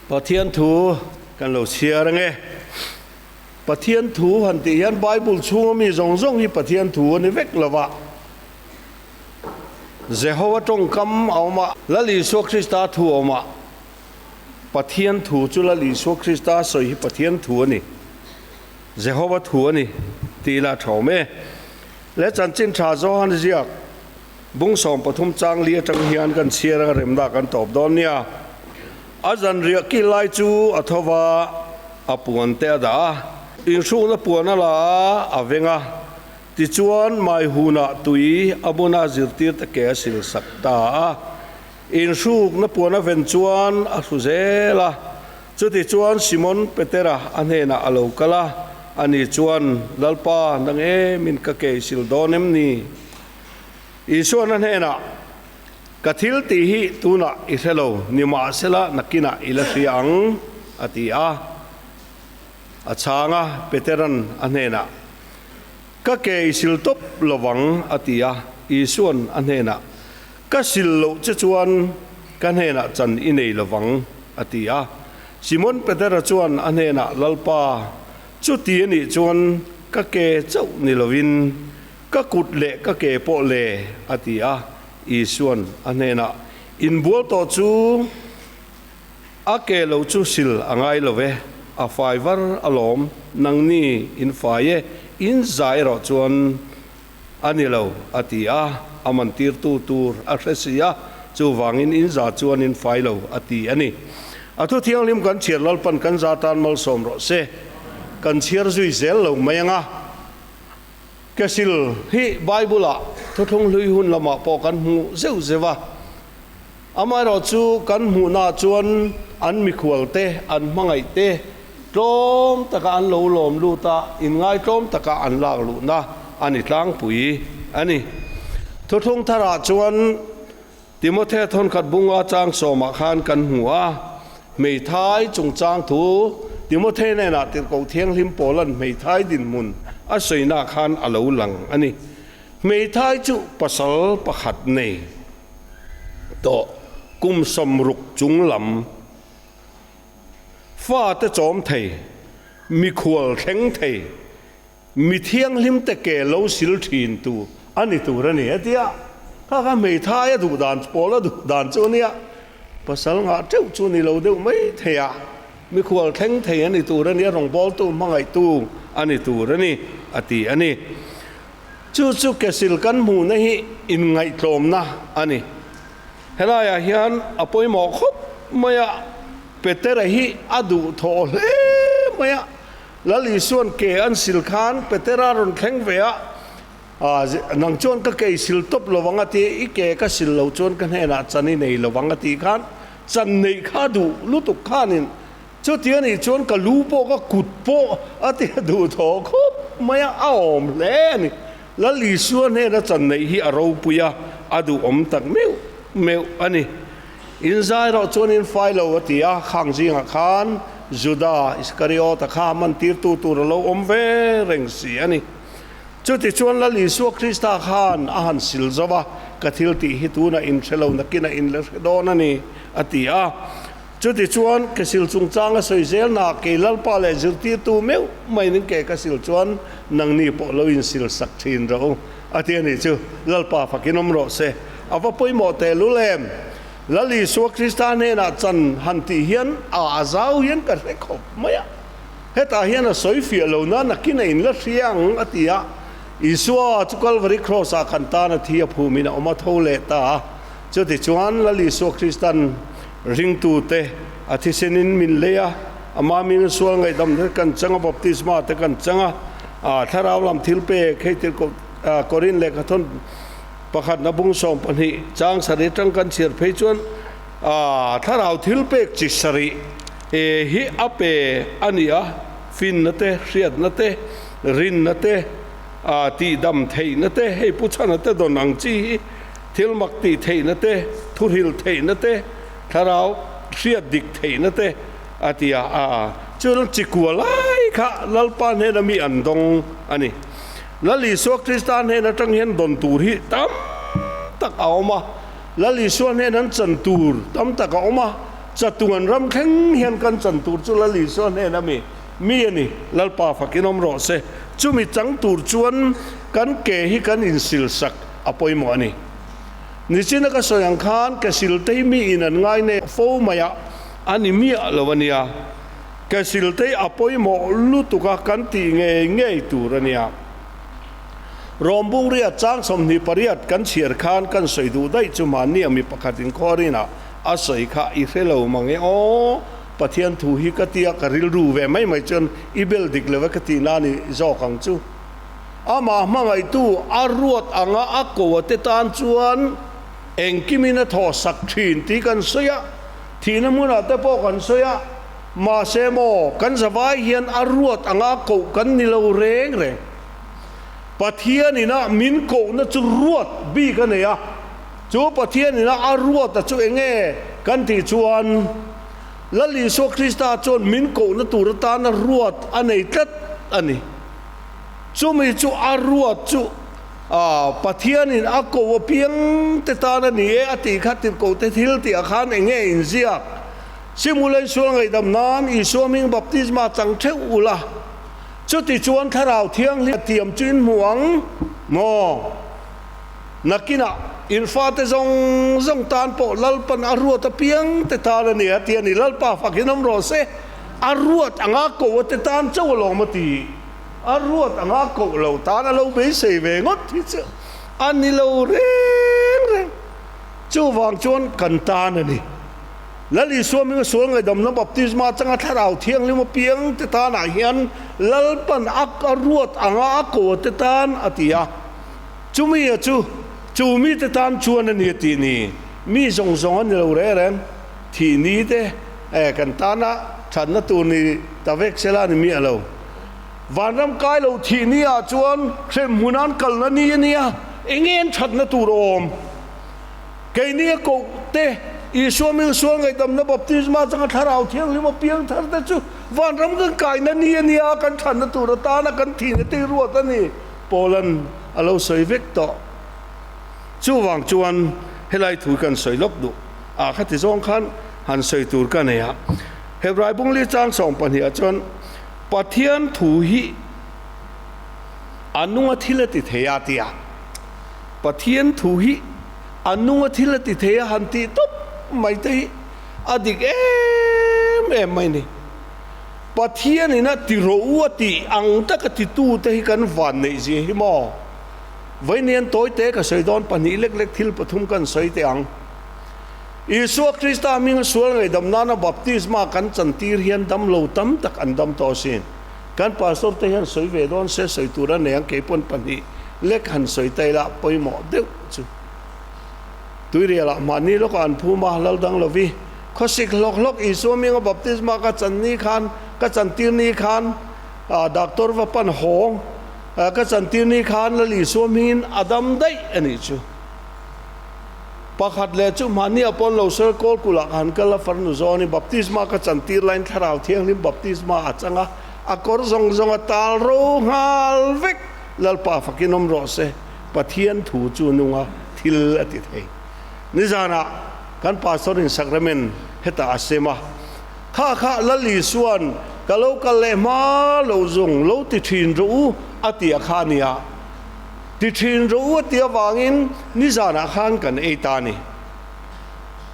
Pathian thu kan lo chhiar ange. Pathian thu han tih hian Bible chhunga mi zawng zawng hi Pathian thu a ni vek lo va. Jehova tawngkam a awm a, Lal Isua Krista thu a awm a. Pathian thu chu Lal Isua Krista sawi hi Pathian thu a ni. Jehova thu a ni tih ila tha awm e. Le chanchin tha Johan ziak bung 13 chang li atang hian kan chhiar anga remna kan tawp dawn nia. A zanriah kil lai chu a tho va, a puan te a dah a, inhrukna puan a la a, a veng a. Tichuan mai hunah tui a buna zirtir te ke a sil sak ta a. Inhrukna puan a ven chuan a hru zel a. Chutichuan Simon Petera a hnenah a lo kal a, ani chuan, Lalpa, nang emin ka ke i sil dawn em ni? Isuan a hnenah, Ka thil tih hi tunah i hre lo, nimahsela nakinah i la hria ang, a ti a. A chhang a, Peteran a hnenah, Ka ke i sil tawp lovang, a ti a. Isuan a hnenah, Ka sil loh che chuan ka hnenah chan i nei lovang, a ti a. Simon Petera chuan a hnenah, Lalpa, chuti a nih chuan ka ke chauh ni lovin ka kut leh ka ke pawh le, a ti a. Isuan a hnenah, Inbual tawh chu a ke lo chu sil a ngai lo ve, a fai var alawm, nangni in fai e, in za erawh chuan A ni lo, a ti a, a mantirtu tur a hre si a, chuvangin in za chuan in fai lo, a ti a ni. A thu thianghlim kan chhiar Lalpan kan za tan malsawm rawh se. Kan chhiar zui zel lo mai ang a. Kesil hi Bible-ah thuthlung hlui hun lamah pawh kan hmu zeuh zeuh a. Amaherawh chu kan hmuhnaah chuan an mikhualte, an hmangaihte tlawm taka an lo lawm lut a, inngaitlawm taka an lak luhna a ni tlangpui a ni. Thuthlung tharah chuan Timothea thawnkhat bunga chang sawmah khan kan hmu a, hmeithai chungchang thu Timothea hnenah Tirhkoh Thianghlim Paula'n hmeithai dinhmun a sawinaah khan a lo lang a ni. Hmeithai chu pasal pakhat nei. Tawh kum 60 chung lam fate chawm thei, mikhual thleng thei, mi thianghlim te ke lo sil thin tu a ni tur a ni a ti a. Kha kha hmeithai a duh dan pawl a duh dan chu a nia, pasal ngah teuh chu ni lo deuh mai thei a, mikhual thleng thei a ni tur a ni, a rawngbawltu hmangaihtu a ni tur a ni a ti a ni. Chu chu kesil kan hmuhna hi inngaihtlawmna a ni. Helaiah hian a pawimawh khawp mai a, Petera hi a duhthawh hle mai a. Lal Isua'n ke an sil khan Petera rawn thleng ve a, Nang chuan ka ke i sil tawp lo ang a ti, i ke ka sil lo chuan ka hnenah chan i nei lo ang a tih khan chan neih kha duh lutuk khanin Chuti a nih chuan ka lu pawh ka kut pawh a ti a duh thaw khawp mai a, a awm hle a ni. Lal Isua hnena chan neih hi a ropui a, a duhawm tak meuh meuh a ni. Inzai rawh chuan in fai lo a ti a, khang zingah khan Juda Iskariota kha man tirtu tur a lo awm ve reng si a ni. Chuti chuan Lal Isua Krista khan a han sil zo a, ka thil tih hi tunah in hre lo nakinah in la hre dawn a ni a ti a. Chutichuan, ke sil chungchang a sawi zelnaah kei Lalpa leh zirtirtu meuh maiin ke ka sil chuan nangni pawh lo insil sak thin rawh u, a ti a nih chu. Lalpa fakin awm rawh se. A va pawimawh tehlul em? Lal Isua Krista hnenah chan han tih hian a a zau hian ka hre khawp mai a. Hetah hian a sawi fiah lo na nakin a inla hria ang, a ti a. Isua chu Kalvari Kraws-ah kan tan a thi a phumin a awm a tho leh ta a. Chutichuan, Lal Isua Kristan ringtute a thisenin min lei a, amah min sual ngaihdam te kan chang a, baptisma te kan chang a, thlarau lam thil pek hei tir Korin lehkhathawn pakhatna bung 12 chang sarih atang kan chhiar phei chuan thlarau thil pek chi sarih hi a pe a ni a, finna te, hriatna te, rinna te, tihdam theihna te, hei pu chhana te dawn ang chi hi. Thil mak tih theihna te, thuhril theihna te, thlarau hriat dik theihna te a ti a, a chuan chikua lai kha Lalpa hnena mi an dawng a ni. Lal Isua Krista hnen atang hian dawn tur hi tam tak a awm a, Lal Isua hnen an chan tur tam tak a awm a, Chatuan ram thleng hian kan chan tur chu Lal Isua hnena mi mi a ni. Lalpa fakin awm rawh se. Chumi chang tur chuan kan ke hi kan insil sak a pawimawh a ni. Nichina ka sawi ang khan ke sil te hi mi in an ngai ne fo mai a, a ni miah lo a nia. Ke sil te hi a pawimawh lutuk a kan tih ngei ngei tur a nia. Rawmbungria chang 28 kan chhiar khan kan sawi duh daih chu mahni a mi pakhat inkhawrin ah a sawi kha i hre lo mang e aw, Pathian thu hi ka tia ka rilru ve mai mai chuan i bel dik lo e ka tih na ni zawk ang chu. Amah hmangaihtu a ruat anga a ko a te tan chuan engkimin a thawh sak thin tih kan sawi a, thihna hmunah te pawh kan sawi a, mahse maw kan zavai hian a ruat anga a koh kan ni lo reng reng. Pathian ina min kohna chu ruat bik a nei a, chu Pathian ina a ruata chu eng nge kan tih chuan Lal Isua Krista chuan min kohna tur atana ruat a nei tlat a ni. Chumi chu a ruat chu Pathianin a koh apiang te tan a ni e a tih kha tirhkohte thil tih ah khan eng nge inziak? Simulei sual ngaihdam nan Isua hming baptisma chang theuh ula. Chuti chuan Thlarau Thianghlim tiam chu in hmu ang maw? Nakinah in fate zawng zawng tan pawh Lalpan a ruat apiang te tan a ni a ti a ni. Lalpa fakin awm rawh se, a ruat anga koh a te tan chauh alawm a ti. A ruat anga koh lo tan a lo beisei ve ngawt hi chu a ni lo reng reng. Chuvang chuan kan tan a ni. Lal Isua hminga sual ngaihdamna baptisma atanga Thlarau Thianghlim apiang te tanah hian Lalpan a a ruat anga a ko te tan a ti a. Chumi a chu, chu mi te tan chuan a ni a tih ni. Mi zawng zawng a ni lo reng reng. Thih ni te eh kan tana thatna tur ni ta vek sela a ni miah lo. Vanram kai lo thih ni ah chuan hremhmun an kalna ni a nia, enge an thatna tur awm? Keini a koh te, Isua mil sual ngaihdamna baptisma atanga Thlarau Thianghlim a piang thar te chu vanram kan kaina ni a nia, kan thatna tur atana kan thihna te ruat a ni, Paula'n a lo sawi vek tawh. Chuvang chuan helai thu kan sawi lawk duh a, khati zawng khan han sawi tur ka nei a. Hebrai bungli chang 12 ah chuan Pathian thu hi a nunga thil a ti thei a tia. Pathian thu hi a nunga thil a ti thei a han tih tawp mai te hi a dik em em mai ni. Pathian in a ti rawh u a tih ang taka titu te hi kan van neih zia hi maw? Vawiin tawi te ka sawi dawn pahnih lek lek thil pathum kan sawi teh ang. Isua Krista hminga sual ngaihdam nana baptisma kan chantir hian damlo tam tak an dam tawh asin. Kan pastor te hian sawi ve dawn se sawi tur a nei ang keipawn pahnih lek han sawi ta ila pawimawh deuh chu. Tuirialah mahni lawkah an phum a, lal dang lovi. Khawsik hlawk hlawk Isua hminga baptisma ka chan ni khan, ka chantir ni khan doctor va pan hawng ka chantir ni khan Lal Isua hmingin a dam daih a nih chu. Pakhat leh chu mahni a pawn lo sir kawl kulh ah ka han kal a farnu zawn i baptisma ka chantir laiin thlarau thianghlim baptisma a chang a, a kawr zawng zawng a tal ro nghal vek. Lalpa fakin awm rawh se, Pathian thu chu nunga thil a ti thei. Nizanah kan pastor in sacrament hetah a sem a, kha kha Lal Isua'n ka lo kal leh hma lo zung lo ti thin rawh u a ti a kha nia. Ti thin rawh u a ti avangin nizanah khan kan ei ta a ni.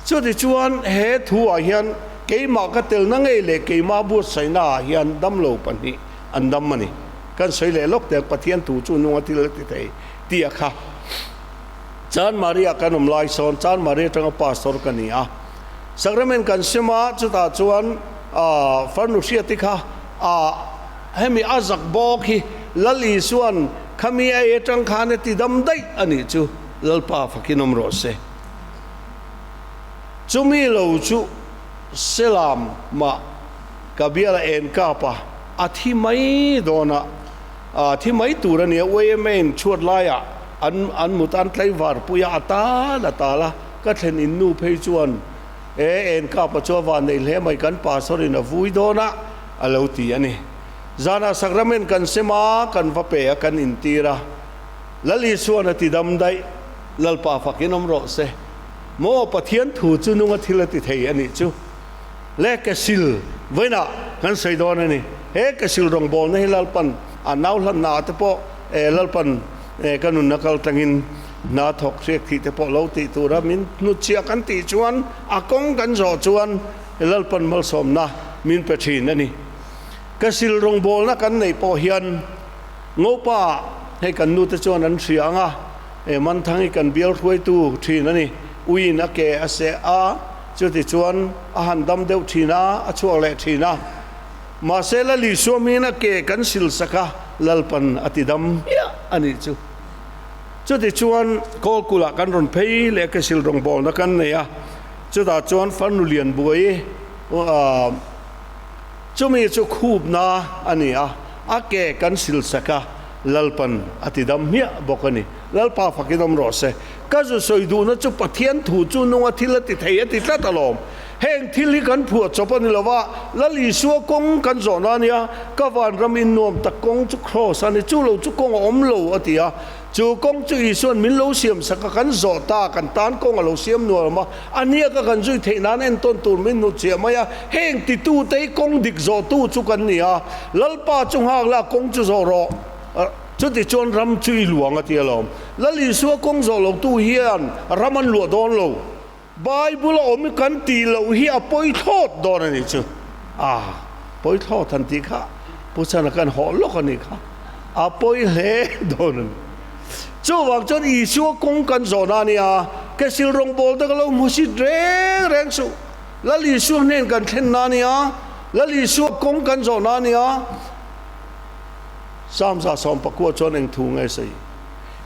Chutichuan he thuah hian keimah ka telna ngei leh keimah buatsaihnaah hian damlo pahnih an dam a ni. Kan sawi leh lawk teh Pathian thu chu nunga thil a ti thei tih a kha. Chan Maria kan awm lai sawn Chan Maria atanga pastor ka ni a. Sacrament kan sem a, chutah chuan farnu hriati kha hemi a zak bawk hi Lal Isua'n khami a ei atang khan a ti dam daih a nih chu Lalpa fakin awm rawh se. Chumi lo chu Selam mah ka biala en kap a, a thi mai dawn a, a thi mai tur a nia, YMA in chhuat laiah an an mut an tlaivar pui a, a tal a tal a, ka thlen in nu phei chuan e en kap a chu a van nei hle mai, kan pastor in a vui dawn a, a lo ti a ni. Zanah sacrament kan sem a, kan va pe a, kan intir a, Lal Isua'n a ti dam daih, Lalpa fakin awm rawh se. Maw Pathian thu chu nunga thil a ti thei a nih chu. Le ke sil vawiinah kan sawi dawn a ni. He ke sil rawngbawlna hi Lalpan a nau hlanna ah te pawh Lalpan ka nunna kal tlangin hna thawk hriak thih te pawh lo tih tura min hnutchhiah kan tih chuan a kawng kan zawh chuan Lalpan malsawmna min pe thin a ni. Ka sil rawngbawlna kan neih pawh hian Ngopa hei kan nute chuan an hria ang a, Manthang hi kan bial hruaitu thin a ni. Uiin a ke a seh a, chuti chuan a han dam deuh thin a, a chhuak leh thin a. Mahse Lal Isua hmingin a ke kan sil sak a, Lalpan a ti dam hmiah a nih chu. Chuti chuan Kawlkulah kan rawn phei leh ke sil rawngbawlna kan nei a, chutah chuan farnu lian buai chumi chu khupna a ni a, a ke kan sil sak a, Lalpan a ti dam hmiah bawk a ni. Lalpa fakin awm rawh se. Ka zu sawi duhna chu Pathian thu chu nunga thil a ti thei a ti tlat alawm. Heng thil hi kan phuah chawp a ni lo va, Lal Isua kawng kan zawhna a nia, ka vanram in nuam tak kawng chu Kraws a ni, chu lo chu kawng a awm lo a ti a. Chu kawng chu Isua'n min lo siam sak a, kan zawh ta, kan tan kawng a lo siam nuam a, a hniaka kan zui theih nan entawn tur min hnutchhiah mai a, heng titute hi kawng dik zawhtu chu kan ni a, Lalpa chu nghak la, kawng chu zawh rawh. Chuti chuan ram chu i luang a ti alawm. Lal Isua kawng zawh lotu hian ram an luah dawn lo. Bible a awm kan tih loh hi a pawi thlawt dawn a nih chu. A pawi thlawt han tih kha Pu Chhana khan hawh lawk a nih kha. A pawi hle dawn a ni. Chuvang chuan Isua kawng kan zawhna a nia, ke sil rawngbâwl te ka lo hmu sit reng reng suh. Lal Isua hnen kan thlenna a nia, Lal Isua kawng kan zawhna a nia. Psalm 119 chuan eng thu nge sawi?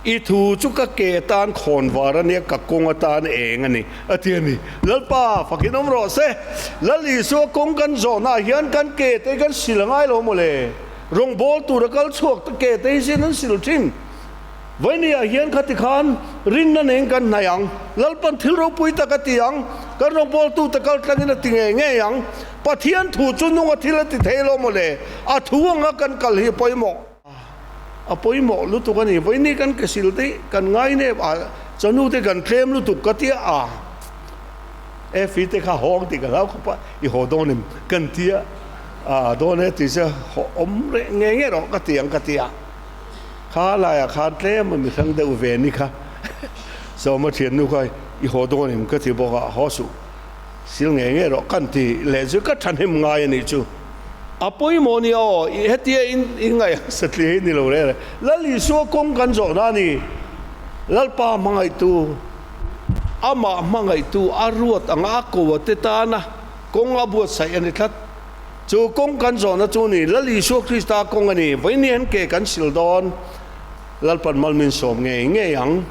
I thu chu ka ke atan khawn var a nia, ka kawng atan eng a ni, a ti a ni. Lalpa, fakin awm rawh se. Lal Isua kawng kan zawhnaah hian kan ke te hi kan sil a ngai lo maw le? Rawngbâwl tura kal chhuak te ke te hi sin an sil thin. Vawinia hian khati khan rinna neng kan hnaih ang. Lalpan thil ropui tak a ti ang. Kan rawngbâwltute kal tlangin a ti ngei ngei ang. Pathian thu chu nunga thil a ti thei lo maw le? A thu anga kan kal hi a pawimawh. A pawimawh lutuk a ni. Vawiini kan ke sil te kan ngai nep a, chawhnu te kan tlem lutuk ka tia a, Effie te kha hawng tih ka hlau khawp a, i haw dawn em kan tia a, dawn e tih chu haw awm reh ngei ngei rawh ka ti ang ka tia. Kha laiah khan tlem a mi hrang deuh ve ni kha. Sawma thiannu kha i haw dawn em ka ti bawk a, haw suh. Sil ngei ngei rawh kan ti leh chu ka thahnem ngai a nih chu. A pawimawh nia aw, hetia in in ngaih a satli hi ni lo reng reng. Lal Isua kawng kan zawhna a ni. Lalpa hmangaihtu, amah hmangaihtu a ruat anga a ko a te tana kawng a buatsaih a ni tlat. Chu kawng kan zawhna chu ni Lal Isua Krista kawng a ni. Vawiin hian ke kan sil dawn. Lalpan mal min sawm ngei ngei ang.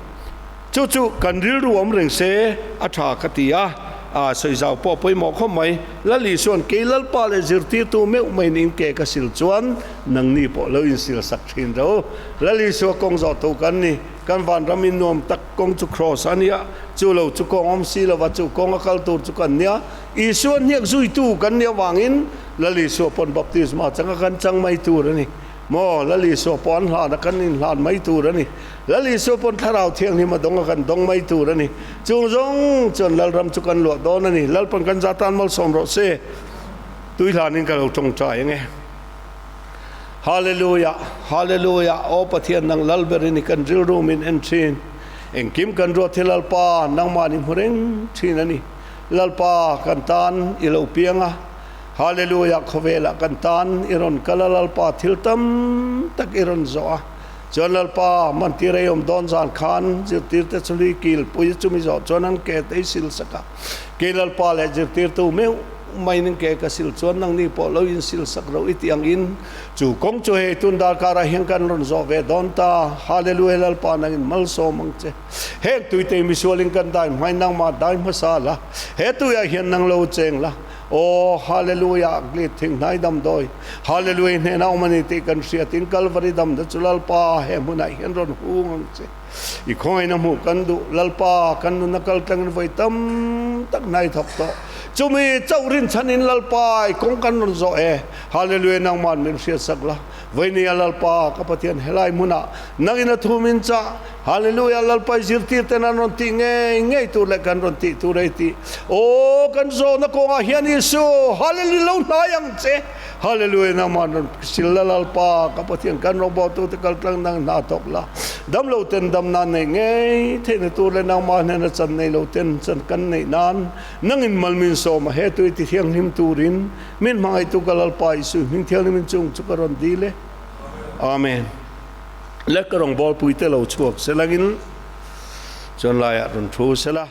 Chu chu kan rilru awm reng se a tha ka ti a, a sawi zau pawh a pawimawh khawp mai. Lal Isua'n kei Lalpa leh zirtirtu meuh maiin in ke ka sil chuan nangni pawh lo insil sak thin ro. Lal Isua kawng zawh tu kan ni. Kan vanram in nuam tak kawng chu Kraws a nia, chu lo chu kawng awm si lova chu kawng a kal tur chu kan nia. Isua hniak zuitu kan nih avangin Lal Isua pawn baptisma changa kan chang mai tur a ni. Maw Lal Isua pawh an hlan a kan inhlan mai tur a ni. Lal Isua pawn Thlarau Thianghlim a dawng a kan dawng mai tur a ni. Chung zawng chuan Lalram chu kan luah dawn a ni. Lalpan kan za tan malsawm rawh se. Tui hlanin ka lo tawngtai ange. Hallelujah, Hallelujah, Aw Pathian nang Lal ber i ni kan rilru min en thin. Engkim kan ruat hi Lalpa nangmah ni hmu reng thin a ni. Lalpa kan tan i lo piang a. Hallelujah, khawvelah kan tan i rawn kal a Lalpa thil tam tak i rawn zawh a. Chuan Lalpa mantir ei awm dawn zan khan zirtirte chu hlui kil pui chumi zawh chuan an ke te i sil sak a. Kei Lalpa leh zirtirtu meuh maiin an ke ka sil chuan nangni pawh lo in sil sak ro i tih angin chu kawng chu hei tun darkarah hian kan rawn zawh ve dawn ta. Hallelujah Lalpa nangin malsawm ang che. Heng tuitei misualin kan dai hmai nangmah dai hmasa la, he tuiah hian nang lo cheng la. Aw Hallelujah glit thing hnai damdawi Hallelujah hnenah awm a ni tih kan hriat in Kalvari damna chu Lalpa he hmunah hian rawn hung ang che. I khawngaihna hmuh kan duh Lalpa kan nunna kal tlangin vawi tam tak hnai thawk tawh. Chumi chauh rinchhan in Lalpa i kawng kan rawn zawh e. Hallelujah nangman min hriatsak la. Vawinia Lalpa ka Pathian helai hmunah nangin a thu min chah. Hallelujah Lalpa i zirtir ten an rawn tih ngei ngei tur leh kan rawn tih tur ei tih. Aw kan zawhna kawngah hian Isu Hallelujah lo hnai ang che. Hallelujah nangmah rawn sil la Lalpa ka Pathian kan rawngbawltu te kal tlang nang hna thawk la. Dam lo ten dam nan neih ngei theihna tur leh nangmah hnena chan nei lo ten chan kan neih nan nangin mal min sawm a he tui ti thianghlim turin min hmangaihtu ka Lalpa Isu hming thianghlim in chung chu ka rawn dil e. Amen. Le ka rawngbawlpui te lo chhuak se langin chuan laiah rawn thu se la.